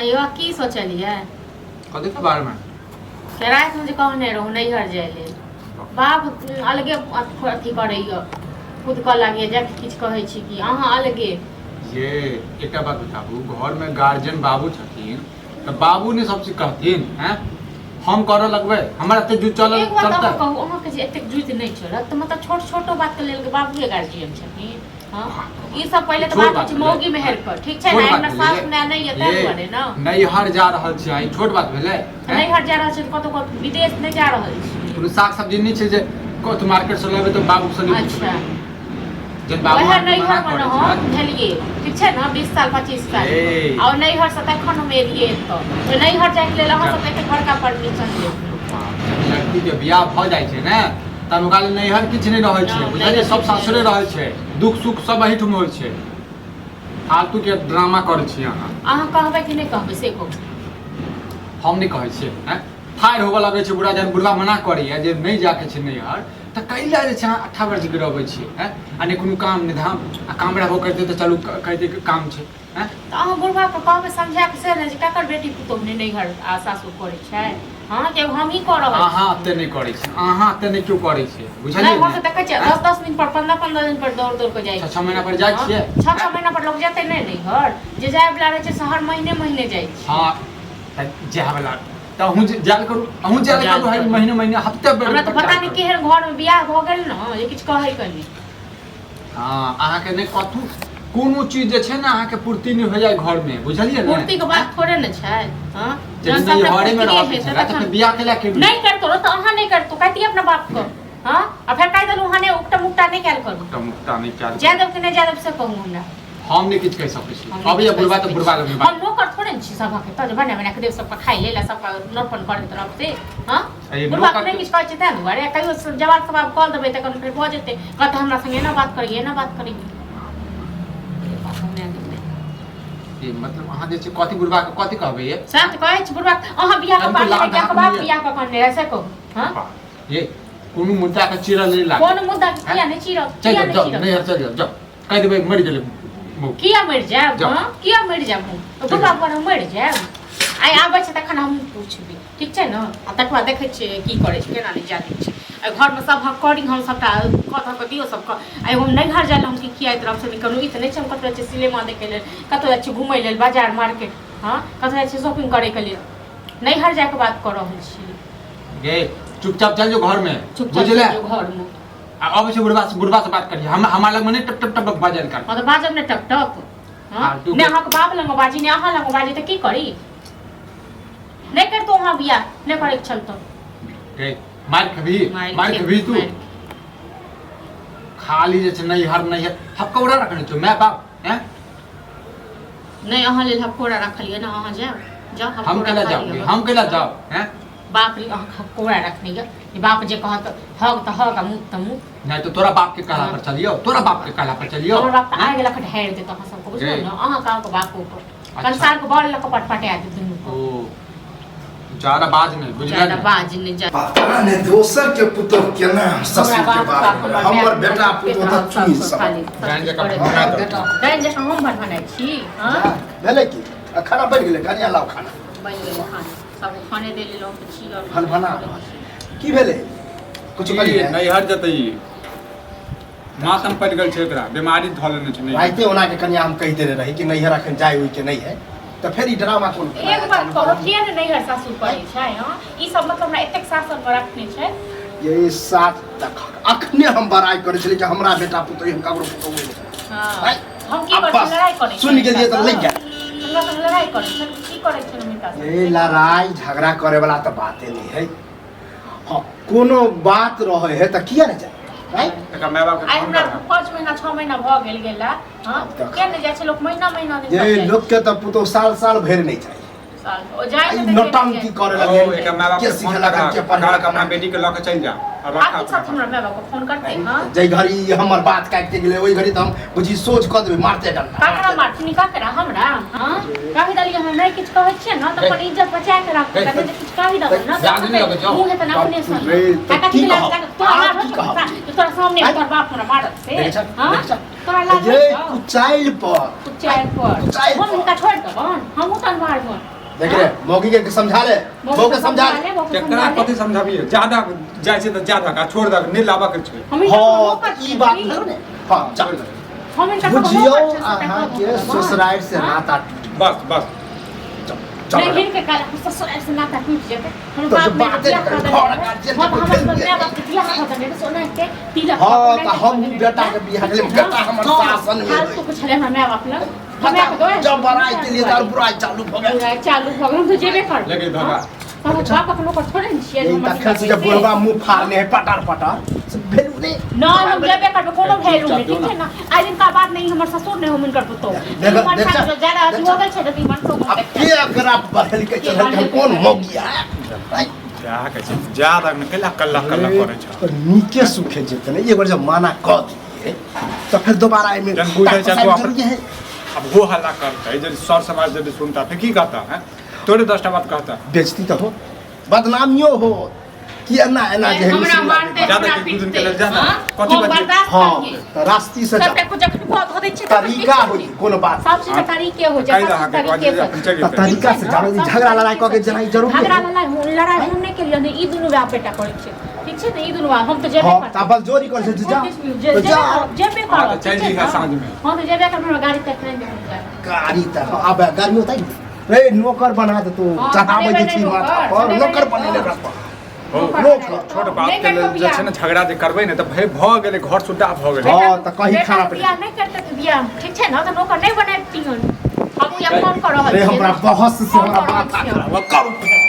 अयो की सोचलियै? कथी के बारेमे? से रातिमे जे कहने रहू नैहर जाय लेल, बाप अलगे अथी करैया, खुद कऽ लागैया जाके किछु कहै छी कि अहाँ अलगे। ये एकटा बात बताबू, घरमे गार्जियन बाबू छथिन तऽ बाबू ने सब चीज कहथिन? हैं, हम करऽ लगबै, हमरा एते जुत चलल एक बात अहाँ चलतै? कहू, अहाँके जे एतेक जुति नहि चलत तऽ मतलब छोट छोटो बातके लेल बाबूए गार्जियन छथिन? हाँ, ई सब पहिले तऽ छोट बात बात होइ छै भेलै। मौगी मेहर पर, ठीक छै छोट ने? बात हमरा भेलै। सास माय नहि यऽ ताहि ये, दुआरे ने। नैहर जा रहल छी अहाँ, ई छोट बात भेलै? हैं? नैहर जा रहल छी तऽ कतहु कतहु विदेश नहि जा रहल छी। कोनो साग सब्जी नहि छै जे कतहु मार्केट से लेबै तऽ बाबू से नहि अच्छा। पुछबै। जब बाबू वएह अहाँके मना नैहर मे करै ने हम छथि। भेलियै, ठीक छै ने, 20 साल 25 साल ए। आ नैहर से तखन हम एलियै एतऽ, तऽ नैहर जाइके लेल अहाँ सब एतेक बड़का परमिशन लेब? लड़की के बियाह भऽ जाइ छै ने तब ओकरा लेल नैहर किछु नहि रहै छै, नहि, बुझलियै? नैहर सब किछु नहि सासुरे रहै। रहै छै, दुख सुख सब एहिठाम होइ छै। फालतू के ड्रामा करै छी अहाँ। अहाँ कहबै कि नहि कहबै से कहू। हम नहि कहै छियै। आँय, ठाढ़ होबऽ लगै छै बुढ़ा, जहन बुढ़वा मना करैया जे नहि जाके छै नैहर, तऽ कैला जे छै अहाँ अट्ठा बर्ज गिरबै छियै? आँय, आ नहि कोनो काम नहि धाम, आ काम रहबो करतै तऽ चलू कहतै कि काम छै। आँय, तऽ अहाँ बुढ़बाके कहबै समझा कऽ से ने जे ककर बेटी पुतोहु नहि नैहर आ सासुर करै छै? हँ, जे हमही कऽ रहल छी। अहाँ एते नहि करै छी, अहाँ एते नहि केओ करै छै, बुझलियै नहि, हम ने? तऽ देखै छियै 10-10 दिन पर, 15-15 दिन पर दौड़ दौड़ कऽ जाइ। 6-6 महीना पर जाइ छियै? 6-6 महीना पर लोक जेतै नहि नैहर? जे जाय वला रहै छै से हर महीने महीने जाइ छै। हँ, तऽ जाय वला तऽ अहूँ जायल करू, अहूँ जायल जायल करू, हर करू। महीने महीने हफ्ते भरि हमरा तऽ पर पता जायल नहि करू। केहन घरमे बियाह भऽ गेल ने जे किछु कहै के नहि। हँ, अहाँके नहि कथू कोनो चीज जे छै ने अहाँके पूर्ति नहि हो जाय घरमे, बुझलियै ने? पूर्ति के बात थोड़े ने छै। हँ, जहन जहन सबटा नैहरेमे पूर्तिये रहके हेतै छलै तऽ तखन फेर बियाह केला के? नहि करतो तऽ अहाँ नहि करतो, कहतियै अपना बाप के। हँ, आ फेर कहि देलहुँ अहाँ नहि उकटा मुकटा नहि कयल करू। मुक्ता मुक्ता नहि कयल। जाय देब कि नहि जाय देब से कहू हमरा। हम नहि किछु कहि सकै छी। हम नहि अबैया किछु कहि बुढ़बा तऽ सकै बुढ़बा छी। लग बात। हम नौकर थोड़े ने छी सभक एतऽ जे बना बना कऽ देब सबके खाइ लेल आ सबके नौपन करैत रहब से। हँ, अरे बुढ़बा के नौकर नहि किछु कहै छै ताहि दुआरे। कहियो जवाब सवाब कऽ देबै तखन फेर भऽ जेतै, कहतै हमरा संगे एना बात करैए, एना बात करैए। ई मतलब अहाँ जे छै कथी बुढ़बा के कथी कहबै ये? सएह तऽ कहै छी बुढ़बा, अहाँ बियाह कऽ हमको कऽ लाज अनने धाक बाप नहि बियाह कऽ कऽ अनने रहै से कहू। हँ, वाह, ये कोनो मुद्दा के चिरल नहि लागल। कोन मुद्दा के किया नहि चिरब? चलि किया जाउ नहि जाउ चिरब? नैहर चलि जाउ, जाउ, कहि देबै मरि गेलै मौगी। किया मरि जायब? जाउ। हँ, किया मरि जायब हम? बुढ़बा पर हम मरि जायब? आइ आबै छै तखन हम पूछबै, ठीक छै ने? आ तकर बाद देखै छियै की करै छै, केना नहि जाय दै छै। एहि घरमे सब करी, हम सबटा कऽ धऽ कऽ दियौ सबके। आइ हम नैहर जाय लए हम की खियाइत रहब से नहि करू। ई तऽ नहि छै हम कतहु जाइ छियै सिनेमा देखै लेल, कतहु जाइ छियै घुमै लेल बाजार मार्केट, हँ, कतहु जाइ छियै शॉपिंग करैके लेल। नैहर जायके बात कऽ रहल छी। गे, चुपचाप चल जो घरमे। चुपचाप बुझले? चलि जो घरमे। आ अबै छै बुढ़बा से, बुढ़बा से बात करिए, हम हमार लगमे नहि टप टप टप बाजल कर। हँ, तऽ बाजब ने टप टप? हँ, फालतू नहि के। अहाँके बाप लग बाजी, नहि अहाँ लग बाजी, तऽ की करी? नहि करतो अहाँ बियाह, नहि करैके छल तऽ। गे, मार खेबही, मार खेबही तू। मारि। खाली जे छै नैहर नैहर हपकौड़ा रखने छौ माय बाप हैं? नहि, अहाँ लेल हपकोड़ा रखलियै ने, अहाँ जायब, जाउ। हम हपकोड़ा केला खा जाओ? लिअ। हम केला जाओ हैं? बाप रे, अहाँ हपकोड़ा रखने यऽ जे बाप जे कहत हग तऽ हग आ मुँह तऽ मुँह। नहीं तो तोरा बाप के कहला पर चलियो, तोरा बाप के कहला पर चलियो। हमर बाप तऽ आगि लऽ कऽ ढारि देत अहाँ सबके, बुझलहुँ जी। ने? अहाँ अहाँके बापो पर अच्छा। कंसार के बड़ लऽ कऽ पटपटा देत दुनू के। ओ ज्यादा बाज नहीं, बुझल ज्यादा ने? बाज नहि जा। पता नहि दोसर के पुतोह केना ससुर के बात करे। हमर बेटा पुतोह तऽ चुनि सब डाइन जकाँ भनभना बेटा। डाइन जकाँ हम भनभनाइ छी? हँ, भेलै की? आ खाना बनि गेलै? कनिया लाउ खाना। बनि गेलै खाना, सबके खाने दे लेलहुँ तऽ छी आओर भनभना रहल छै। की भेलै? कुछ ई कहलियै? नैहर जेतै, ई मातम पड़ि गेल छै, एकरा बीमारी धऽ लेने छै नैहर। राइते ओना के कनिया हम कहि देने रही कि नैहर अखन जाय ओहि के नहि है, तऽ फेर ई ड्रामा कोन? एक बात कहू, किया ने नैहर सासुर करै छै? हँ, ई सब मतलब हमरा एतेक शासन मे रखने छै। ये सात तक अखने हम बड़ाई करै छलियै कि हमरा बेटा पुतोह हम ककरो पुतोह नहि। हँ, आँय? हम की आ करै छी? बस, लड़ाइ करै सुनि गेलियै तऽ लागि गेल। हमरा संग लड़ाइ करै छै? की करै छै हिनका संग? ये लड़ाई झगड़ा करे वाला तऽ बाते नहि है। हाँ, कोनो बात रहे है तऽ किया नहि जाय? आँय? एकर माय बाप के आइ फोन हमरा करब। 5 महीना 6 महीना भऽ गेल गेला। हँ, देख। किया नहि जाइ छै लोक महीना महीना दिन ये तक जाइ लोक के तऽ पुतोह साल साल भरि नहि जाइ। साल ओ जाइ ई छै तऽ नौटंकी करे ओ लगे। एकर माय बाप के के फोन सिखेलक करा, के पढ़ेलक? कहलक अपना बेटी के लऽ के चलि जा आ रखा आब अपना साथ हमरा माय बाप के फोन करते? हँ, जाहि घड़ी ई हमर बात काटि के गेलै ओहि घड़ी तऽ हम बुझी सोच कऽ देबै, मारते डंटा। ककरा मारथिन? ककरा? हमरा? हँ, कहि देलियै, हम नहि किछु कहै छियै ने तऽ अपन इज्जत बचा के राखू। हे, तखन जे किछु कहि देबै ने लाज नहि लगै छौ? मुँह हेतै ने अपने सँ। रे, तऽ काका की की लाज कहब? लागत? तोरा आब लाज की होइ छौ? कहब? तोरा सामने आँय? तोहर बाप हमरा मारत से? देखै छह? हँ, देखै छह? तोरा लाज ये होइ छौ? कुचाइल पर कुचाइल पर कुचाइल हम पर। हुनका छोड़ि देबनि? हमहूँ तहन मारबनि। देख रे मौगी के समझा ले, बहू के समझा ले। केकरा कथी समझाबिए? ज्यादा जाइ छै तऽ ज्यादा का छोड़ दक, नहि लाबऽ के छै। हम हिनका हाँ नौकर तऽ ई छियै बात की? भेल ने। हाँ जा। हम हिनका सब बुझियौ नौकर छियै, सबटा अहाँके कहब। ससुरारि से हाँ? नाता टूटि गेल। बस बस। चल। नहीं हिनके काल हम ससुरारि से नाता टूटि जेतै। हम तऽ बाप जे माय बाते के बियाह कऽ घर देने रहै। गार्जियन हम के हमर कोइ माय बाप के बियाह कऽ देने रहै, सोना के तिलक हाँ, कऽ तऽ हम बेटा के बियाह केलियै, बेटा हमर शासन मे फालतू के छलै हमरा माय बाप लग। हमरा के बताउ, दो जब बड़ाई के लिए तऽ बुराई चालू भऽ गेल। बुराइ चालू भऽ गेल, हम तऽ जेबे करबै। लेकिन धोखा। हम बापक नौकर थोड़े ने छियै जे ई हमर तखन से जे सिखबै। बुढ़वा मुँह फाड़ने है पटार पटार से भेलू नहि। नहि, हम जेबे करबै, कोनो वैल्यू नहि, चुपचाप ठीक छै ने? आइ दिनका बाद नहि हमर ससुर, नहि हम हुनकर पुतोहु। देख- ई मनसा देख- के ज्यादा अथी देख- हो गेल छै तऽ ई मनसो अब के एकरा बढ़ेलकै चढ़ेलकै? कोन मौगी है? जा के छै जा तक ने कैला कल्ला कल्ला करै छै। तऽ नीके सुखे जेतै ने, एक बार जब माना कऽ दिए तऽ फेर दोबारा एहिमे जन बुझै छै टाक तो पसारि जरूरी है। अब हो हल्ला करतै जब सर समाज जब सुनता फिर की कहता है? तोरे 10टा बात कहता। बेइज्जती तऽ हो, बदनामियो हो कि एना एना जे है हमरा मुस्लिम मारतै, जादा हमरा के दू दिन के पीटतै, लेल जादा। हाँ? कथी हम बजबै? बर्दाश्त हाँ करियै। तऽ रास्ती से सबटा जाओ। कुछ जखन कऽ धऽ दै छियै तखन तरीका की होइ कोनो बात। सब चीज के तरीके होइ छै, कहि सब दहक चीज एक बार तरीके जे से। अपन चलि तऽ जेतै। तरीका से जाओ, झगड़ा लड़ाई कऽ के जेनाइ जरूरी झगड़ा है। लड़ाई लड़ाई हम नहि केलियै ने, ई दुनू बाप बेटा करै छै, ठीक छै ने? ई दुनू बाप, हम तऽ जेबे हाँ करबै। तऽ बलजोरी करै छै जे जाओ जे- तऽ जेबे जाओ। करब, जेबे हाँ, करब, तऽ चलि ठीक छै जइहे ने? साँझमे। हाँ, तऽ जेबे करब, हमरा गाड़ी तक नहि देब जायब। गाड़ी तऽ आब गाड़ी होतै रे, नौकर बना देतो। हाँ, चढ़ाबै बनेबै जे छी नहि माथा नौकर, पर बनेबै नौकर नहि बनेने नौकर। रहबह। हो, नौकर। छोट बात नहि के लेल करतौ जे छै ने बियाह। झगड़ा जे करबै ने तऽ भय भऽ गेलै, घर सुड्डा भऽ गेलै। हाँ, तऽ कहीं बेटा खाना के पीना। बियाह नहि करतै तऽ बियाह, ठीक छै ने? तऽ नौकर नहि बनाबतिहन। हम या फोन कऽ रहल रे छियै। हमरा बहस से फोन हमरा कऽ रहल माथा छियै। खराब करू।